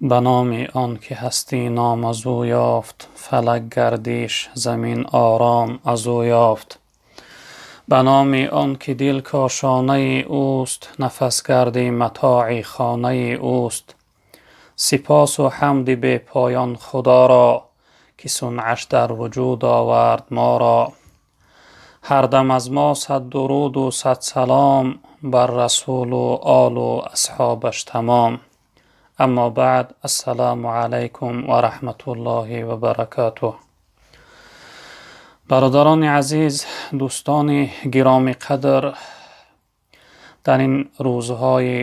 Ба номи он ки ҳастӣ ном аз ӯ ёфт, фалак гардиш, замин ором аз ӯ ёфт. Ба номи он ки дил кошонаи ӯст, нафас гарди матои хонаи ӯст. Сипосу ҳамди бепоён Худоро, ки сунъаш дар вуҷуд овард моро. Ҳар дам аз мо сад дуруду сад салом бар Расулу олу асҳобаш тамом. Аммо баъд, ассалому алайкум ва раҳматуллоҳи ва баракатуҳ. Бародарони азиз, дӯстони гиромиқадр, дар ин рӯзҳои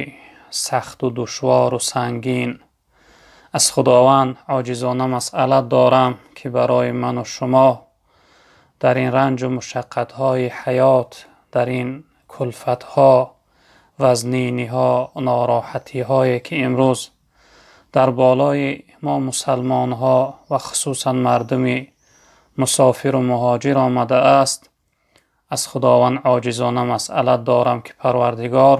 сахту душвору сангин аз Худованд оҷизона масъалат дорам, ки барои ману шумо дар ин ранҷу мушаққатҳои ҳаёт, дар ин кулфатҳо, вазниниҳо, нороҳатиҳое, ки имрӯз дар болои мо мусалмонҳо ва хусусан мардуми мусофиру муҳоҷир омадааст, аз Худованд оҷизона масъалат дорам, ки Парвардигор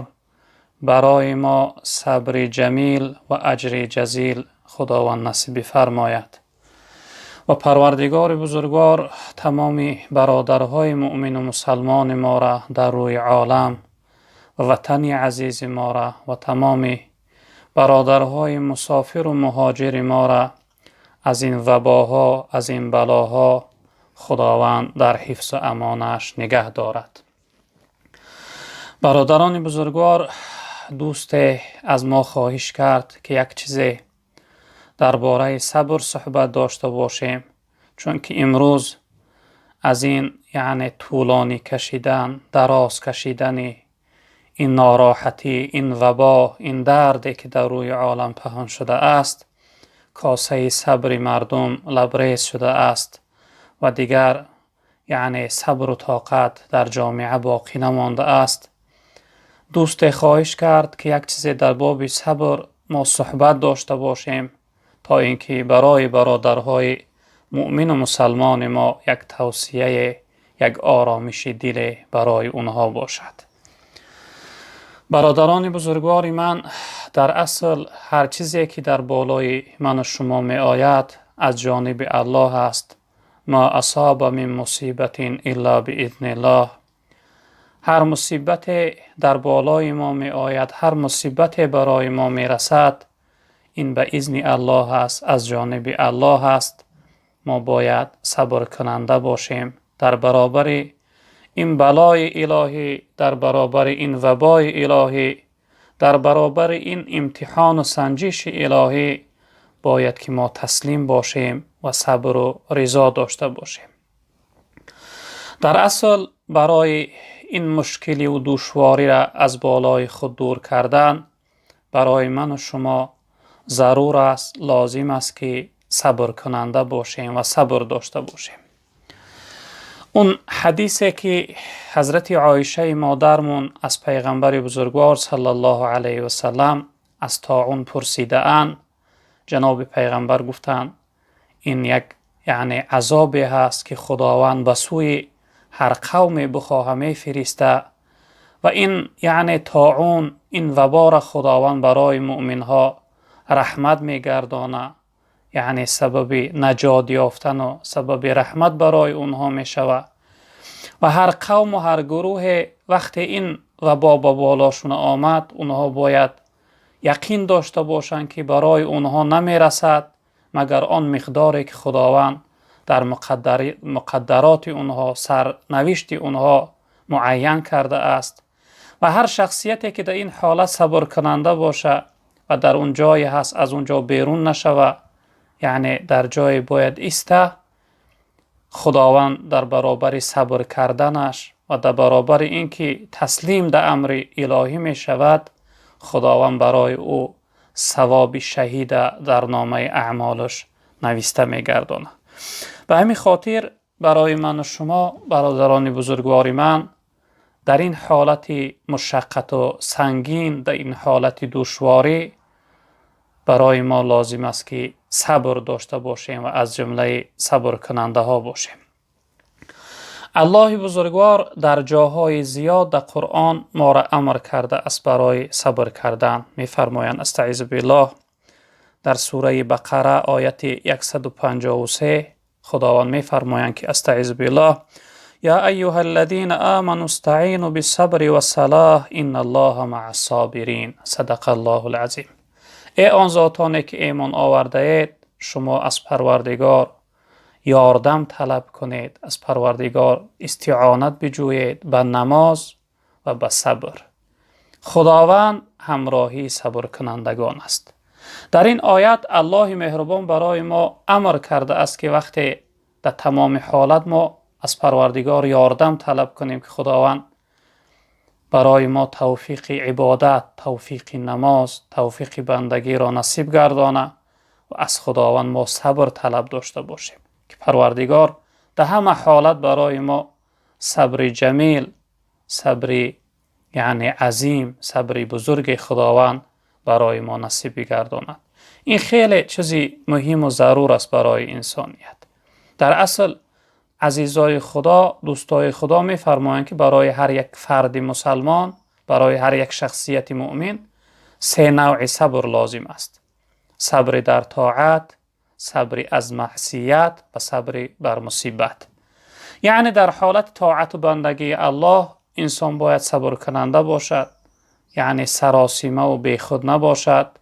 барои мо сабри ҷамил ва аҷри ҷазил Худованд насиб бифармояд ва Парвардигори бузургвор тамоми бародарҳои муъмину мусалмони моро дар рӯи олам ва ватани азизи моро ва тамоми бародарҳои мусофиру муҳоҷири моро аз ин вабоҳо, аз ин балоҳо Худованд дар ҳифзу амонаш нигаҳ дорад. Бародарони бузургвор, дӯсте аз мо хоҳиш кард, ки як чизе дар бораи сабр суҳбат дошта бошем, чунки имрӯз аз ин, яъне, тӯлонӣ кашидан, дароз кашидани ин нороҳатӣ, ин вабо, ин дарде, ки дар рӯи олам паҳн шудааст, косаи сабри мардум лабрез шудааст ва дигар, яъне, сабру тоқат дар ҷомеа боқӣ намондааст. Дӯсте хоҳиш кард, ки як чизе дар боби сабр мо суҳбат дошта бошем, то ин ки барои бародарҳои муъмину мусалмони мо як тавсияе, як оромиши диле барои онҳо бошад. Бародарони бузургвори ман, дар асл ҳар чизе, ки дар болои ману шумо меояд, аз ҷониби Аллоҳ аст. Ма асоба мин мусибатин илла биизниллоҳ. Ҳар мусибате дар болои мо меояд, ҳар мусибате барои мо мерасад, ин ба изни Аллоҳ аст, аз ҷониби Аллоҳ аст. Мо бояд сабркунанда бошем дар баробари ин балои илоҳӣ, дар баробари ин вабои илоҳӣ, дар баробари ин имтиҳону санҷиши илоҳӣ. Бояд ки мо таслим бошем ва сабру ризо дошта бошем. Дар асл барои ин мушкиливу душвориро аз болои худ дур кардан барои ману шумо зарур аст, лозим аст, ки сабркунанда бошем ва сабр дошта бошем. Он ҳадисе, ки ҳазрати Оишаи модармон аз пайғамбари бузургвор саллаллоҳу алайҳи васалам аз тоун пурсидаанд, ҷаноби пайғамбар гуфтанд: ин як, яъне, азобе ҳаст, ки Худованд ба сӯи ҳар қавме бихоҳа мефириста, ва ин, яъне, тоун, ин вабора Худованд барои муъминҳо раҳмат мегардона, яъне сабаби наҷот ёфтану сабаби раҳмат барои онҳо мешавад. Ва ҳар қавму ҳар гурӯҳе вақте ин вабо ба болошон омад, онҳо бояд яқин дошта бошанд, ки барои онҳо намерасад, магар он миқдоре, ки Худованд дар муқаддароти онҳо, сарнавишти онҳо муайян кардааст. Ва ҳар шахсияте, ки дар ин ҳолат сабркунанда бошад ва дар он ҷое ҳаст, аз он ҷо берун нашава, яъне дар ҷое бояд иста, Худованд дар баробари сабр карданаш ва дар баробари ин ки таслим дар амри илоҳӣ мешавад, Худованд барои ӯ савоби шаҳида дар номаи аъмолаш нависта мегардонад. Ба ҳамин хотир барои ману шумо, бародарони бузургвори ман, дар ин ҳолати мушаққату сангин, дар ин ҳолати душворӣ барои мо лозим аст, ки сабр дошта бошем ва аз ҷумлаи сабркунандаҳо бошем. Аллоҳи бузургвор дар ҷоҳои зиёд дар Қуръон моро амр кардааст барои сабр кардан. Мефармоянд: астаизу биллоҳ. Дар сураи Бақара, ояти 153, Худованд мефармоянд, ки أستعيذ بالله: يا أيها الذين آمنوا استعينوا بالصبر والصلاة إن الله مع الصابرين. صدق الله العظيم. Эй он зотоне, ки имон овардаед, шумо аз Парвардигор ёрдам талаб кунед, аз Парвардигор истиъонат биҷӯед ба намоз ва ба сабр. Худованд ҳамроҳии сабркунандагон аст. Дар ин оят Аллоҳи меҳрубон барои мо амр кардааст, ки вақте дар тамоми ҳолат мо аз Парвардигор ёрдам талаб кунем, ки Худованд барои мо тавфиқи ибодат, тавфиқи намоз, тавфиқи бандагиро насиб гардона ва аз Худованд мо сабр талаб дошта бошем, ки Парвардигор дар ҳама ҳолат барои мо сабри ҷамил, сабри яъне азим, сабри бузурги Худованд барои мо насиб бигардонад. Ин хеле чизи муҳиму зарур аст барои инсоният. Дар асл, азизои Худо, дӯстои Худо мефармоянд, ки барои ҳар як фарди мусалмон, барои ҳар як шахсияти муъмин се навъи сабр лозим аст: сабри дар тоат, сабри аз маъсият ва сабри бар мусибат. Яъне дар ҳолати тоату бандагии Аллоҳ инсон бояд сабркунанда бошад, яъне саросимаву бехуд набошад,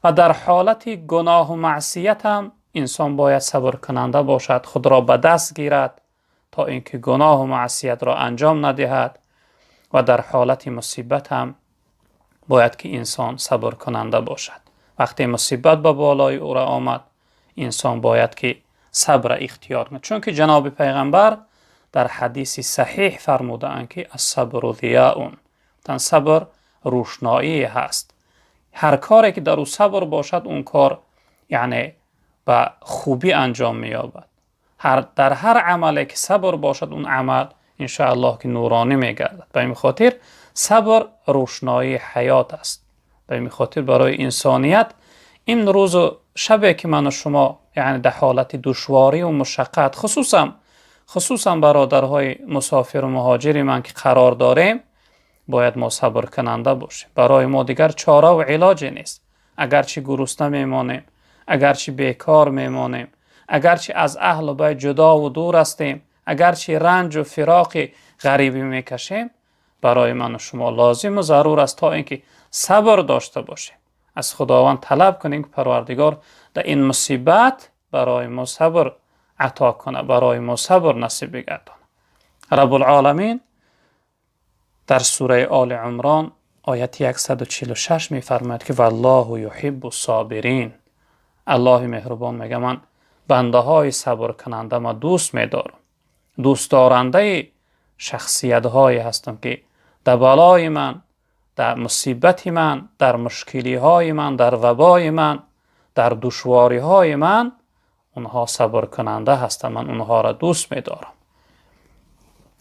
ва дар ҳолати гуноҳу маъсият ҳам инсон бояд сабркунанда бошад, худро ба даст гирад, то ин ки гуноҳу маъсиятро анҷом надиҳад. Ва дар ҳолати мусибат ҳам бояд ки инсон сабркунанда бошад. Вақте мусибат ба болои ӯро омад, инсон бояд ки сабра ихтиёр кунад, чунки ҷаноби пайғамбар дар ҳадиси саҳеҳ фармудаанд, ки الصبر ضياء, тан сабр рӯшноӣ ҳаст. Ҳар коре, ки дар ӯ сабр бошад, он кор яъне ба хубӣ анҷом меёбад. Дар ҳар амале, ки сабр бошад, он амал иншоаллоҳ ки нуронӣ мегардад. Ба ин хотир сабр рӯшноии ҳаёт аст. Ба ин хотир барои инсоният ин рӯзу шабе, ки ману шумо яъне дар ҳолати душворию мушаққат, хусусан бародарҳои мусофиру муҳоҷири ман, ки қарор дорем, бояд мо сабркунанда бошем. Барои мо дигар чораву илоҷе нест. Агарчи гурусна мемонем, агарчи бекор мемонем, агарчи аз аҳлу байт ҷудову дур ҳастем, агарчи ранҷу фироқи ғарибӣ мекашем, барои ману шумо лозиму зарур аст, то ин ки сабр дошта бошем, аз Худованд талаб кунем, ки Парвардигор дар ин мусибат барои мо сабр ато кунад, барои мо сабр насиб бигардонад. Раббулоламин дар сураи Оли Умрон, ояти 146 мефармояд, ки والله يحب الصابرين. Аллоҳи меҳрубон мега: ман бандаҳои сабркунанда ма дӯст медорам, дӯстдорандаи шахсиятҳое ҳастам, ки дар балои ман, дар мусибати ман, дар мушкилиҳои ман, дар вабои ман, дар душвориҳои ман онҳо сабркунанда ҳастанд, ман онҳоро дӯст медорам.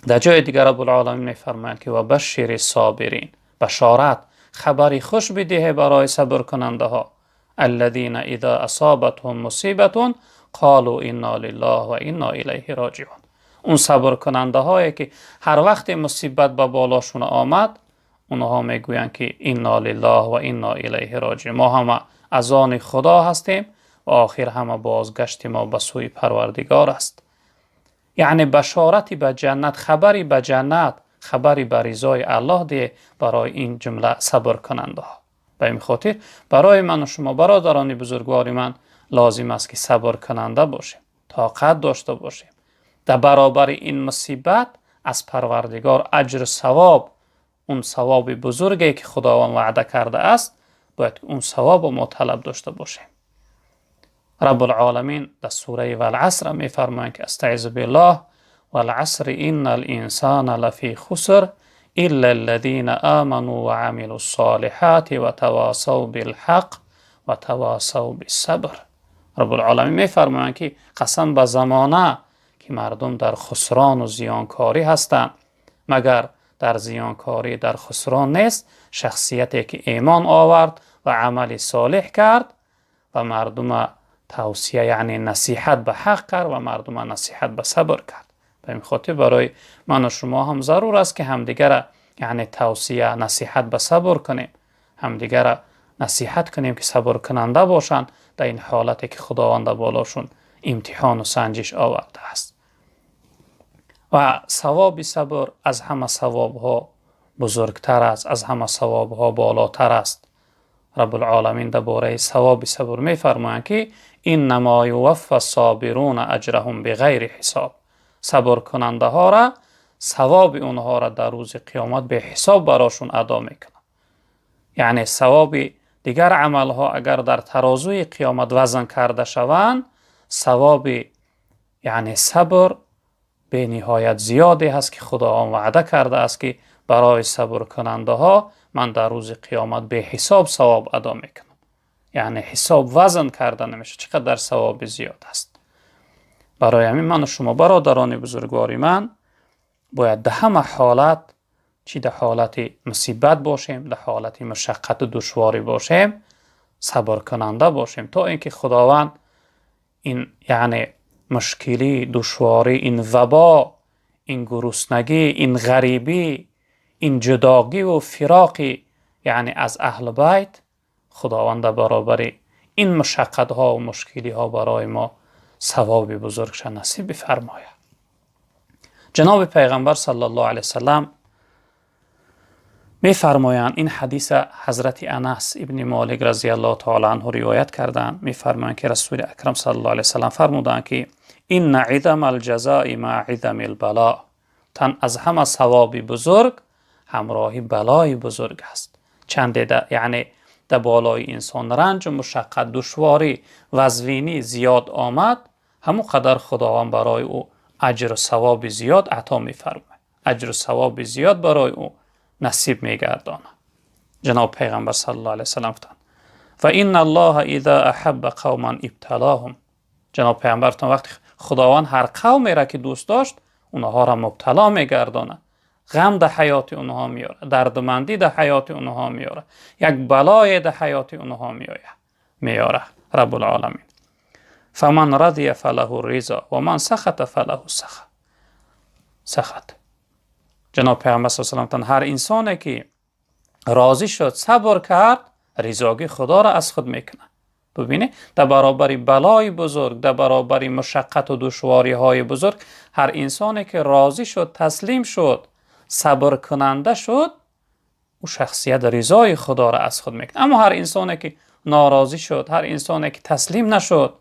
Дар ҷои дигар Раббулоламин мефармояд, ки وبشر الصابرين, башорат, хабари хуш бидиҳе барои сабркунандаҳо, الذين إذا أصابتهم مصيبة قالوا إنا لله وإنا إليه راجعون. Он сабркунандаҳое, ки ҳар вақте мусибат ба болошон омад, онҳо мегӯянд, ки إنا لله وإنا إليه راجعون, мо ҳама аз они Худо ҳастем ва охир ҳама бозгашти мо ба сӯи Парвардигор аст. Яъне башорати ба ҷаннат, хабари ба ҷаннат, хабари ба ризои Аллоҳ деҳ барои ин ҷумла сабркунандаҳо. Ба ин хотир барои ману шумо, бародарони бузургвори ман, лозим аст, ки сабркунанда бошем, тоқат дошта бошем. Дар баробари ин мусибат аз Парвардигор аҷру савоб, он савоби бузурге, ки Худованд ваъда кардааст, бояд он савобо мо талаб дошта бошем. Раббулоламин дар сураи Валаср мефармоянд, ки أستعيذ بالله: والعصر إن الإنسان لفي خسر إلا الذين آمنوا وعملوا الصالحات وتواصوا بالحق وتواصوا بالصبر. Раббулоламин мефармоянд, ки қасам ба замона, ки мардум дар хусрону зиёнкорӣ ҳастанд, магар дар зиёнкорӣ, дар хусрон нест шахсияте, ки имон овард ва амали солеҳ кард ва мардума тавсия, яъне насиҳат ба ҳақ кард ва мардума насиҳат ба сабр кард. Ба ин хотир барои ману шумо ҳам зарур аст, ки ҳамдигара яъне тавсия, насиҳат ба сабр кунем, ҳамдигара насиҳат кунем, ки сабркунанда бошанд дар ин ҳолате, ки Худованд дар болошон имтиҳону санҷиш овардааст. Ва савоби сабр аз ҳама савобҳо бузургтар аст, аз ҳама савобҳо болотар аст. Раббулъоламин дар бораи савоби сабр мефармоянд, ки иннамо юваффа собируна аҷраҳум биғайри ҳисоб. Сабркунандаҳоро савоби онҳоро дар рӯзи қиёмат беҳисоб барошон адо мекунад. Яъне савоби дигар амалҳо агар дар тарозуи қиёмат вазн карда шаванд, савоби, яъне, сабр бениҳоят зиёде ҳаст, ки Худованд ваъда кардааст, ки барои сабркунандаҳо ман дар рӯзи қиёмат беҳисоб савоб адо мекунам. Яъне ҳисоб вазн карда намешавад, чӣ қадар савоби зиёд аст. Барои ҳамин ману шумо, бародарони бузургвори ман, бояд дар ҳама ҳолат, чӣ дар ҳолати мусибат бошем, дар ҳолати мушаққату душворӣ бошем, сабркунанда бошем, то ин ки Худованд ин, яъне, мушкилӣ, душворӣ, ин вабо, ин гуруснагӣ, ин ғарибӣ, ин ҷудогиву фироқи, яъне, аз аҳли байт, Худованд дар баробари ин мушаққатҳо ва мушкилиҳо барои мо савоби бузургша насиб бифармояд. Ҷаноби Пайғамбар саллаллоҳу алайҳи васаллам мефармоянд, ин ҳадиса ҳазрати Анас ибни Молик разияллоҳу таала анҳу ривоят карданд, мефармоянд, ки Расули Акрам саллаллоҳу алайҳи васаллам фармуданд, ки инна изама алҷазои ма изами лбало. Тан аз ҳама савоби бузург ҳамроҳи балои бузург аст. Чанде, яъне, дар болои инсон ранҷу мушаққат, душворӣ, вазвинӣ зиёд омад, ҳамон қадар Худованд барои ӯ аҷру савоби зиёд ато мефармояд, аҷру савоби зиёд барои ӯ насиб мегардонад. Ҷаноб Пайғамбар саллаллоҳу алайҳи васаллам гуфтанд: ва инна аллоҳа иза аҳабба қавман ибталоҳум. Ҷаноб Пайғамбар гуфтанд: вақте Худованд ҳар қавмеро ки дӯст дошт, онҳоро мубтало мегардонад, ғам дар ҳаёти онҳо меорад, дардмандӣ дар ҳаёти онҳо меорад, як балое дар ҳаёти онҳо меорад Раббулъоламин. Фаман радия фалаҳу ризо ва ман сахата фалаҳу сахат. Ҷаноб Пайғамбар са салам гуфтанд: ҳар инсоне ки розӣ шуд, сабр кард, ризогии Худоро аз худ мекунад. Бубинед, дар баробари балои бузург, дар баробари мушаққату душвориҳои бузург, ҳар инсоне ки розӣ шуд, таслим шуд, сабркунанда шуд, ӯ шахсият ризои Худоро аз худ мекунад. Аммо ҳар инсоне ки норозӣ шуд, ҳар инсоне ки таслим нашуд,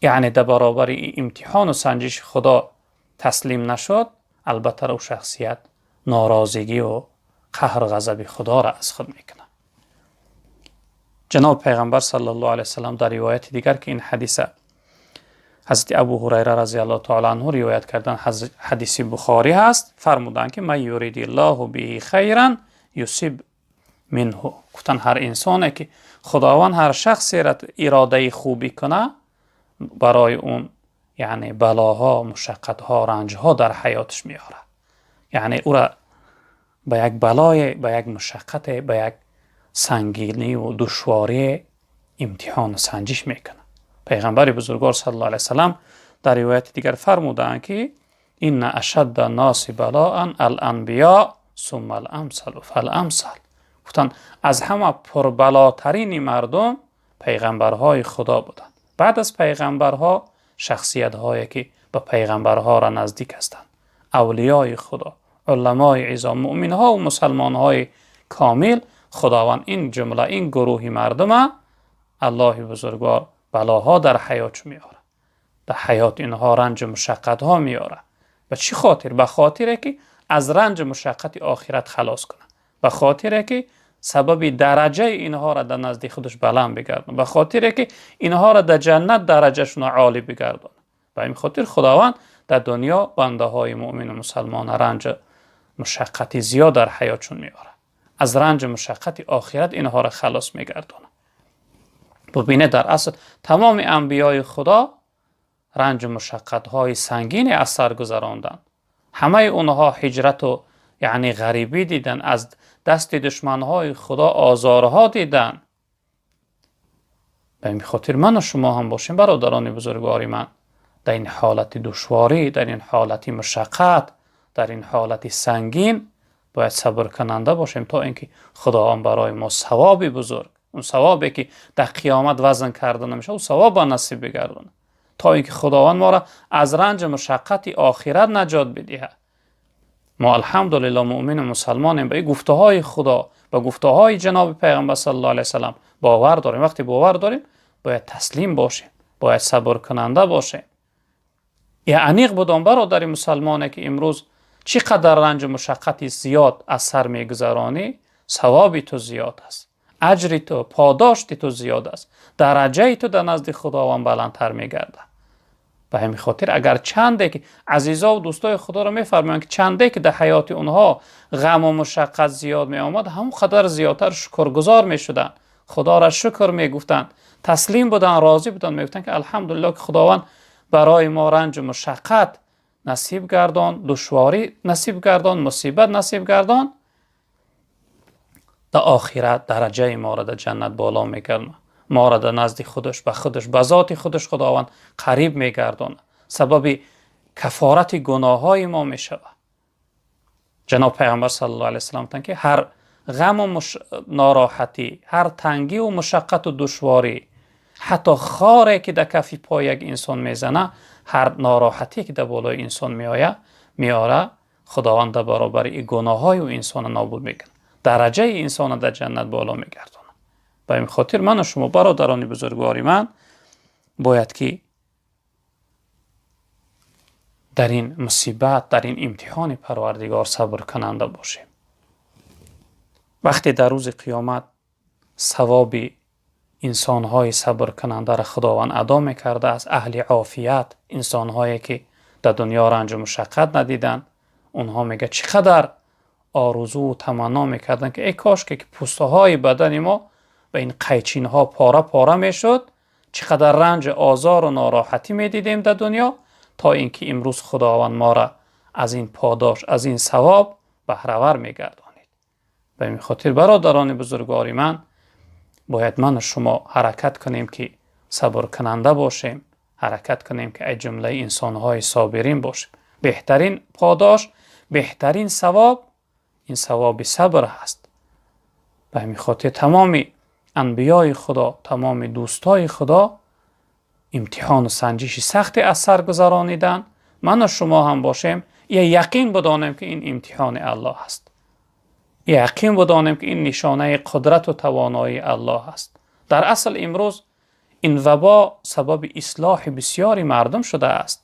яъне дар баробари имтиҳону санҷиши Худо таслим нашуд, албатта ӯ шахсият норозигию қаҳру ғазаби Худоро аз худ мекунад. Ҷаноб Пайғамбар саллаллоҳу алайҳи васаллам дар ривояти дигар, ки ин ҳадиса ҳазрати Абу Ҳурайра разияллоҳу таала анҳу ривоят кардан, ҳадиси Бухорӣ ҳаст, фармуданд, ки ман юридиллоҳу биҳи хайран юсиб минҳу. Гуфтанд, ҳар инсоне ки Худованд ҳар шахсеро иродаи хубӣ кунад, барои он, яъне, балоҳо, мушаққатҳо, ранҷҳо дар ҳаёташ меорад, яъне ӯра ба як балое, ба як мушаққате, ба як сангиниву душворие имтиҳону санҷиш мекунад. Пайғамбари бузургвор саллаллоҳу алайҳи васаллам дар ривояти дигар фармудаанд, ки инна ашадда носи балоан ал-анбиё сумма ал-амсалу фал-амсал. Гуфтанд, аз ҳама пурбалотарини мардум пайғамбарҳои Худо буданд, баъд аз пайғамбарҳо шахсиятҳое ки ба пайғамбарҳоро наздик ҳастанд, авлиёи Худо, уламои изом, муъминҳо ва мусалмонҳои комил. Худованд ин ҷумла, ин гурӯҳи мардума Аллоҳи бузургвор балоҳо дар ҳаёт меорад, дар ҳаёти инҳо ранҷу мушаққатҳо меорад. Ба чӣ хотир? Ба хотире ки аз ранҷу мушаққати охират халос кунад, ба хотире ки сабаби дараҷаи инҳоро дар назди худаш баланд бигардонад, ба хотире ки инҳоро дар ҷаннат дараҷашонро олӣ бигардонад. Ба ин хотир Худованд дар дунё бандаҳои муъмину мусалмона ранҷу мушаққати зиёд дар ҳаётшон меорад, аз ранҷу мушаққати охират инҳоро халос мегардонад. Бубинед, дар асл тамоми анбиёи Худо ранҷу мушаққатҳои сангине аз сар гузаронданд. Ҳамаи онҳо ҳиҷрату, яъне, ғарибӣ диданд, аз дасти душманҳои Худо озорҳо диданд. Ба ин хотир ману шумо ҳам бошем, бародарони бузургвори ман, дар ин ҳолати душворӣ, дар ин ҳолати мушаққат, дар ин ҳолати сангин. Бояд сабркунанда бошем, то инки Худованд барои мо савоби бузург, он савобе ки дар қиёмат вазн карда намешавад, он савобро насиб бигардонад, то инки Худованд моро аз ранҷу машаққати охират наҷот бидиҳад. Мо, алҳамдулиллоҳ, мӯъмину мусалмонем, ба ин гуфтаҳои Худо, ба гуфтаҳои ҷаноби Паёмбар саллаллоҳу алайҳи васаллам бовар дорем. Вақте бовар дорем, бояд таслим бошем, бояд сабркунанда бошем. Ё аниқ бидон, бародари мусалмоне, ки имрӯз чӣ қадар ранҷу машаққати зиёд аз сар мегузаронӣ, савоби ту зиёд аст, аҷри ту, подошти ту зиёд аст, дараҷаи ту дар назди Худованд баландтар мегардад. Ба ҳамин хотир, агар чанде ки азизо ва дӯстои Худоро мефармоянд, ки чанде ки дар ҳаёти онҳо ғаму машаққат зиёд меомад, ҳамон қадар зиёдтар шукргузор мешуданд, Худоро шукр мегуфтанд, таслим буданд, розӣ буданд, мегуфтанд, ки алҳамдулиллоҳ, ки Худованд барои мо ранҷу машаққат насиб гардон, душворӣ насиб гардон, мусибат насиб гардон, дар охират дараҷаи моро дар ҷаннат боло мегардонад, моро дар назди худаш, ба худаш, ба зоти худаш Худованд қариб мегардонад, сабаби кафорати гуноҳҳои мо мешавад. Ҷаноб Пайғамбар саллаллоҳу алайҳи васаллам гуфтанд, ки ҳар ғаму нороҳатӣ, ҳар тангиву машаққату душворӣ, ҳатто хоре ки дар кафи пои як инсон мезана, ҳар нороҳатие ки дар болои инсон меояд, меорад, Худованд дар баробари ин гуноҳҳои ӯ инсонро нобуд мекунад, дараҷаи инсонро дар ҷаннат боло мегардонад. Ба ин хотир ману шумо, бародарони бузургвори ман, бояд ки дар ин мусибат, дар ин имтиҳони Парвардигор сабркунанда бошем. Вақте дар рӯзи қиёмат савоби инсонҳои сабркунандаро Худованд адо мекарда, аз аҳли офият, инсонҳое ки дар дунё ранҷу машаққат надиданд, онҳо мегӯяд, чӣ қадар орзуву таманно мекарданд, ки эй кошке ки пӯстаҳои бадани мо ба ин қайчинҳо пора пора мешуд, чӣ қадар ранҷу озору нороҳатӣ медидем дар дунё, то ин ки имрӯз Худованд моро аз ин подош, аз ин савоб баҳравар мегардонид. Ба ин хотир, бародарони бузургвори ман, бояд ману шумо ҳаракат кунем, ки сабркунанда бошем, ҳаракат кунем, ки аз ҷумлаи инсонҳои собирин бошем. Беҳтарин подош, беҳтарин савоб ин савоби сабр ҳаст. Ба ҳамин хотир тамоми анбиёи Худо, тамоми дӯстои Худо имтиҳону санҷиши сахте аз сар гузарониданд. Ману шумо ҳам бошем, я яқин бидонем, ки ин имтиҳони Аллоҳ аст, яқин бидонем, ки ин нишонаи қудрату тавоноии Аллоҳ аст. Дар асл имрӯз ин вабо сабаби ислоҳи бисёри мардум шудааст.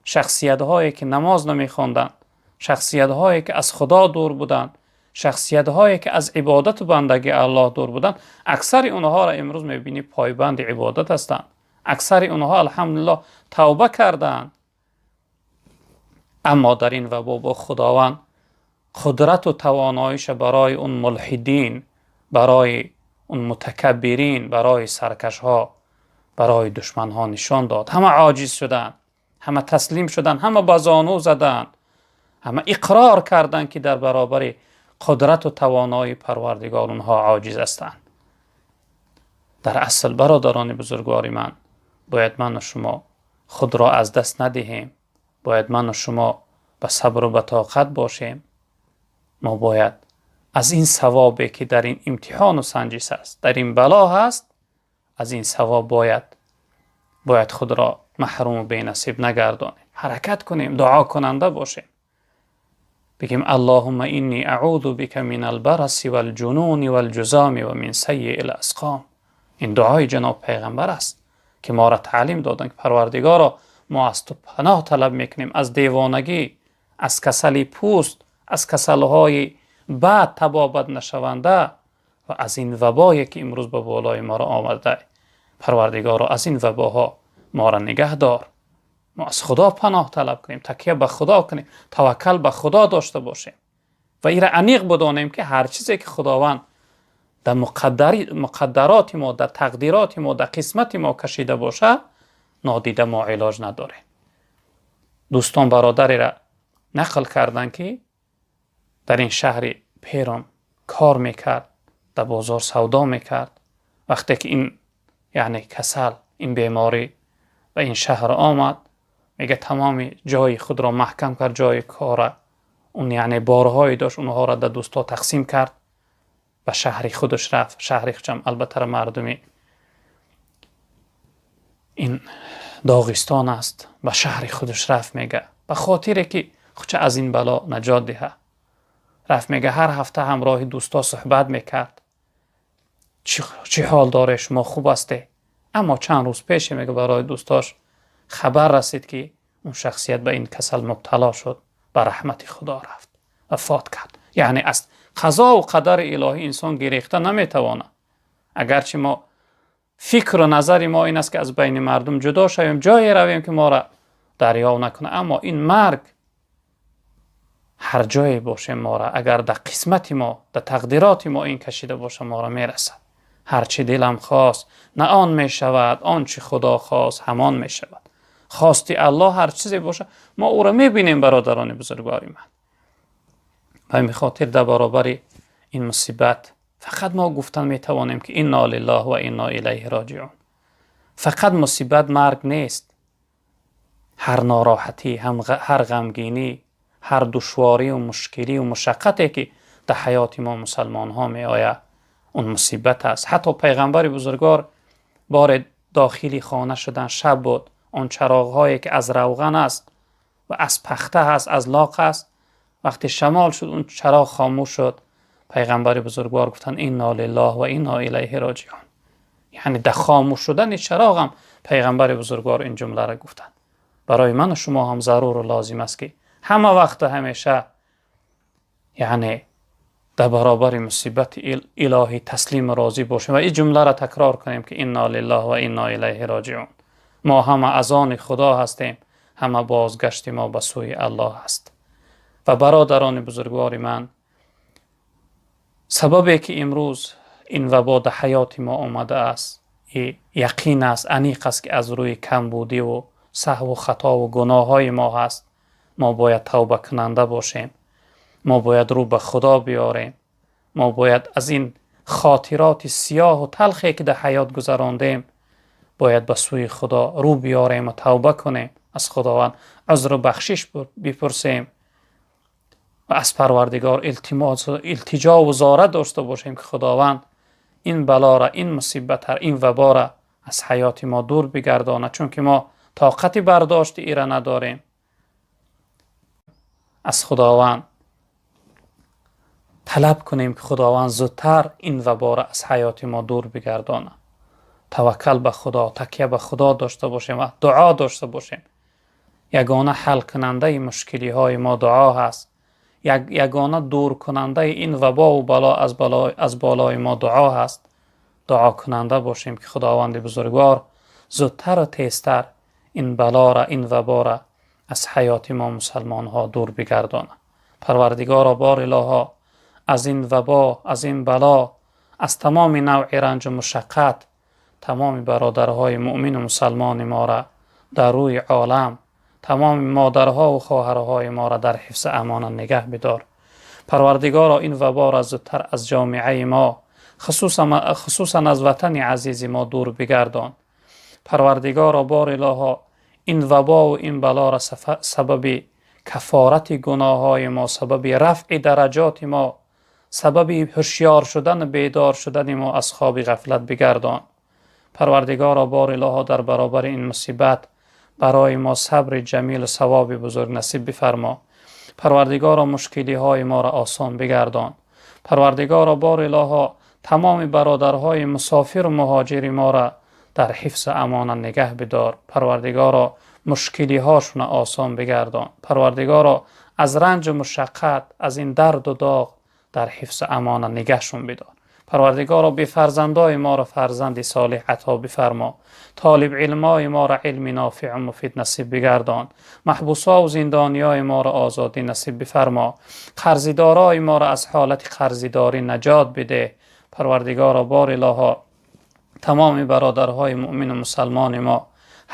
Шахсиятҳое ки намоз намехонданд, шахсиятҳое ки аз Худо дур буданд, шахсиятҳое ки аз ибодату бандагии Аллоҳ дур буданд, аксари онҳоро имрӯз мебинӣ, пойбанди ибодат ҳастанд. Аксари онҳо, алҳамдулиллоҳ, тавба кардаанд. Аммо дар ин вабо бо Худованд қудрату тавоноиша барои он мулҳидин, барои он мутакаббирин, барои саркашҳо, барои душманҳо нишон дод. Ҳама оҷиз шуданд, ҳама таслим шуданд, ҳама ба зону заданд, ҳама иқрор карданд, ки дар баробари қудрату тавоноии Парвардигор онҳо оҷиз ҳастанд. Дар асл, бародарони бузургвори ман, бояд ману шумо худро аз даст надиҳем, бояд ману шумо ба сабру ба тоқат бошем. Мо бояд аз ин савобе ки дар ин имтиҳону санҷиш аст, дар ин бало ҳаст, аз ин савоб бояд худро маҳруму бенасиб нагардонем. Ҳаракат кунем, дуокунанда бошем, бигем: «Аллоҳумма инни аъузу бика мин албараси валҷунуни валҷузами ва мин саййиил асқом». Ин дуои ҷаноб Пайғамбар аст, ки моро таълим доданд, ки Парвардигоро, мо аз ту паноҳ талаб мекунем аз девонагӣ, аз касали пӯст, аз касалҳои бад, табобат нашаванда ва аз ин вабое ки имрӯз ба болои моро омада. Парвардигоро, аз ин вабоҳо моро нигаҳ дор. Мо аз Худо паноҳ талаб кунем, такя ба Худо кунем, таваккал ба Худо дошта бошем ва ира аниқ бидонем, ки ҳар чизе ки Худованд дар муқаддароти мо, дар тақдироти мо, дар қисмати мо кашида бошад, нодида мо илоҷ надорем. Дӯстон бародареро нақл карданд, ки дар ин шаҳри Пером кор мекард, дар бозор савдо мекард. Вақте ки ин, яъне касал, ин беморӣ ба ин шаҳр омад, мега, тамоми ҷои худро маҳкам кард, ҷои кора. Он яъне борҳое дошт, онҳоро да дӯстҳо тақсим кард, ба шаҳри худаш рафт. Шаҳри худшам албатта мардуми ин Доғистон аст. Ба шаҳри худаш рафт, мега, ба хотире ки худша аз ин бало наҷот диҳад. Рафт, мега, ҳар ҳафта ҳамроҳи дӯстҳо суҳбат мекард: чӣ ҳол доре, шумо хуб ҳасте? Аммо чанд рӯз пеше, мега, барои дӯстош хабар расид, ки он шахсият ба ин касал мубтало шуд, ба раҳмати Худо рафт, вафот кард. Яъне аз қазову қадари илоҳӣ инсон гирехта наметавонад. Агарчи мо фикру назари мо ин аст, ки аз байни мардум ҷудо шавем, ҷое равем, ки моро дарёв накунад, аммо ин марг ҳар ҷое бошем моро, агар дар қисмати мо, дар тақдироти мо ин кашида боша, моро мерасад. Ҳарчи дилам хост, на он мешавад, он чи Худо хост, ҳамон мешавад. Хости Аллоҳ ҳар чизе боша, мо ӯро мебинем. Бародарони бузургвори ман, ба ҳамин хотир дар баробари ин мусибат фақат мо гуфтан метавонем, ки инна лиллаҳ ва инна илайҳи роҷиун. Фақат мусибат марг нест. Ҳар нороҳатӣ, ҳар ғамгинӣ, ҳар душворию мушкилию мушаққате, ки дар ҳаёти мо мусалмонҳо меояд, он мусибат аст. Ҳатто пайғамбари бузургвор боре дохили хона шудан, шаб буд, он чароғҳое, ки аз равған аст ва аз пахта ҳаст, аз лоқ аст, вақте шамол шуд, он чароғ хомӯш шуд. Пайғамбари бузургвор гуфтанд: инна лиллаҳ ва инна илайҳи роҷиун. Яъне дар хомӯш шудани чароғам пайғамбари бузургвор ин ҷумларо гуфтанд. Барои ману шумо ҳам заруру лозим аст, ки ҳама вақту ҳамеша, яъне дар баробари мусибати илоҳӣ таслиму розӣ бошем ва ин ҷумларо такрор кунем, ки инна лиллаҳ ва инна илайҳи роҷиун. Мо ҳама аз они Худо ҳастем, ҳама бозгашти мо ба сӯи Аллоҳ аст. Ва бародарони бузургвори ман, сабабе ки имрӯз ин вабо дар ҳаёти мо омадааст, яқин аст, аниқ аст, ки аз рӯи камбудиву саҳву хатову гуноҳҳои мо ҳаст. Мо бояд тавбакунанда бошем, мо бояд рӯ ба Худо биёрем, мо бояд аз ин хотироти сиёҳу талхе, ки дар ҳаёт гузарондем, бояд ба сӯи Худо рӯ биёрем ва тавба кунем, аз Худованд узру бахшиш бипурсем ва аз Парвардигор илтиҷову зора дошта бошем, ки Худованд ин балора, ин мусибатра, ин вабора аз ҳаёти мо дур бигардонад, чунки мо тоқати бардошти ира надорем. Аз Худованд талаб кунем, ки Худованд зудтар ин вабора аз ҳаёти мо дур бигардонад. Таваккал ба Худо, такя ба Худо дошта бошем ва дуо дошта бошем. Ягона ҳалкунандаи мушкилиҳои мо дуо ҳаст. Ягона дуркунандаи ин вабову бало аз болои мо дуо ҳаст. Дуокунанда бошем, ки Худованди бузургвор зудтару тезтар ин балора, ин вабора аз ҳаёти мо мусалмонҳо дур бигардонад. Парвардигоро, бор илоҳо, аз ин вабо, аз ин бало, аз тамоми навъи ранҷу мушаққат тамоми бародарҳои муъмину мусалмони моро дар рӯи олам, тамоми модарҳову хоҳарҳои моро дар ҳифзи амона нигаҳ бидор. Парвардигоро, ин ваборо зудтар аз ҷомеаи мо, хусусан аз ватани азизи мо дур бигардон. Парвардигоро, бор илоҳо, ин вабову ин балоро сабаби кафорати гуноҳҳои мо, сабаби рафъи дараҷоти мо, сабаби ҳушёр шудану бедор шудани мо аз хоби ғафлат бигардон. Парвардигоро, бор илоҳо, дар баробари ин мусибат барои мо сабри ҷамилу савоби бузург насиб бифармо. Парвардигоро, мушкилиҳои моро осон бигардон. Парвардигоро, бор илоҳо, тамоми бародарҳои мусофиру муҳоҷири моро дар ҳифзу амона нигаҳ бидор. Парвардигоро, мушкилиҳошона осон бигардон. Парвардигоро, аз ранҷу мушаққат, аз ин дарду доғ дар ҳифзу амона нигаҳшон бидор. Парвардигоро, бефарзандои моро фарзанди солеҳ ато бифармо. Толибилмои моро илми нофеъу муфид насиб бигардон. Маҳбусову зиндониёи моро озодӣ насиб бифармо. Қарзидорои моро аз ҳолати қарзидорӣ наҷот бидеҳ. Парвардигоро, бор илоҳо, тамоми бародарҳои муъмину мусалмони мо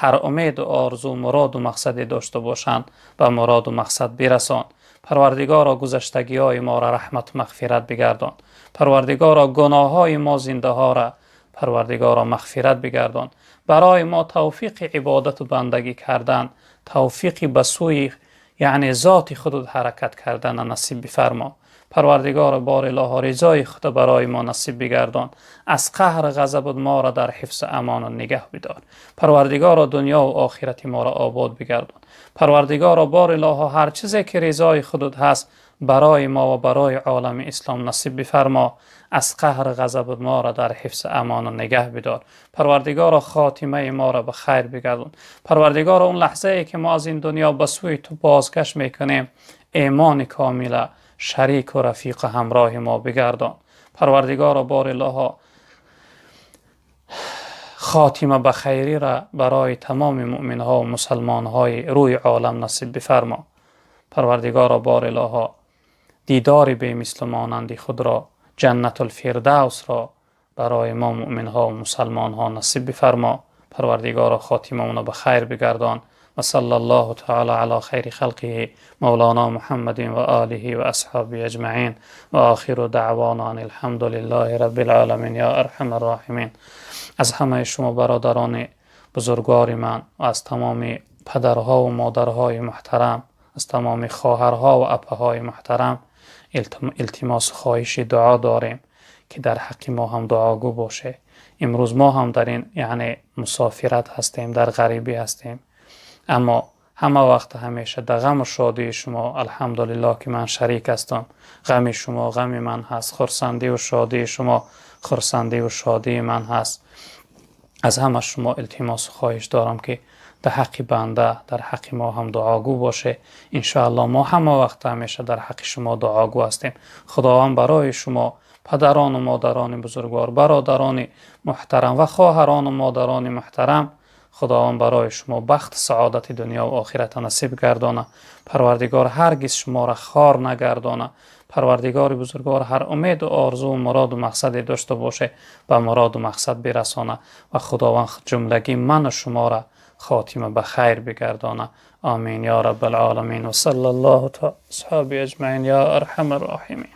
ҳар умеду орзу, муроду мақсаде дошта бошанд, ба муроду мақсад бирасон. Парвардигоро, гузаштагиҳои моро раҳмату мағфират бигардон. Парвардигоро, гуноҳҳои мо зиндаҳоро, Парвардигоро, мағфират бигардон. Барои мо тавфиқи ибодату бандагӣ кардан, тавфиқи ба сӯи Яъне зоти худат ҳаракат кардан насиб бифармо. Парвардигор бор илоҳо, ризои худро барои мо насиб бигардон, аз қаҳр ғазаб моро дар ҳифз амон нигаҳ бидор. Парвардигоро, дунё ва охирати моро обод бигардон. Парвардигоро бор илоҳо, ҳар чизе ки ризои худат ҳаст, барои мо ва барои олами ислом насиб бифармо, аз қаҳр ғазаб моро дар ҳифз амон нигаҳ бидор. Парвардигоро, хотимаи моро ба хайр бигардон. Парвардигоро, он лаҳзае ки мо аз ин дунё ба сӯи ту бозгашт мекунем, имони комила шарик ва рафиқ ва ҳамроҳи мо бигардон. Парвардигоро бор илоҳо, хотима ба хайрӣ ро барои тамоми мӯъминҳо ва мусулмонҳои рӯи олам насиб бифармо. Парвардигоро бор илоҳо, дидори бемисл монанди худро, ҷаннатул фирдавсро барои мо мӯъминҳо ва мусулмонҳо насиб бифармо. Парвардигоро, хотимамонро ба хайр бигардон. Ва саллаллоҳу таъоло ало хайри халқиҳи мавлоно Муҳаммадин ва олиҳи ва асҳобиҳи аҷмаин, ва охиру даъвоно анил ҳамдулиллоҳи роббил оламин, ё арҳамар роҳимин. Аз ҳамаи шумо бародарони бузургвори ман ва аз тамоми падарҳо ва модарҳои муҳтарам, аз тамоми хоҳарҳо ва апаҳои муҳтарам илтимос, хоҳиши дуо дорем, ки дар ҳаққи мо ҳам дуогӯ бошед. Имрӯз мо ҳам дар ин, яъне, мусофират ҳастем, дар ғарибӣ ҳастем, аммо ҳама вақт ҳамеша дар ғаму шодии шумо, алҳамдулиллоҳ, ки ман шарик ҳастам. Ғами шумо ғами ман ҳаст, хурсандӣ ва шодии шумо хурсандӣ ва шодии ман ҳаст. Аз ҳама шумо илтимос, хоҳиш дорам, ки дар ҳаққи банда, дар ҳаққи мо ҳам дуогӯ бошед. Иншоаллоҳ, мо ҳама вақт ҳамеша дар ҳаққи шумо дуогӯ ҳастем. Худованд барои шумо, падарон ва модарони бузургвор, бародарони муҳтарам ва хоҳарон ва модарони муҳтарам, Худованд барои шумо бахт, саодати дунё ва охиратро насиб гардона. Парвардигор ҳаргиз шуморо хор нагардона. Парвардигори бузургвор ҳар умеду орзу, муроду мақсаде дошта боше, ба муроду мақсад бирасона ва Худованд ҷумлагӣ ману шуморо хотима ба хайр бигардона. Омин ё раббал оламин, ва саллаллоҳу таъала асҳоби аҷмаин, ё арҳамар роҳимин.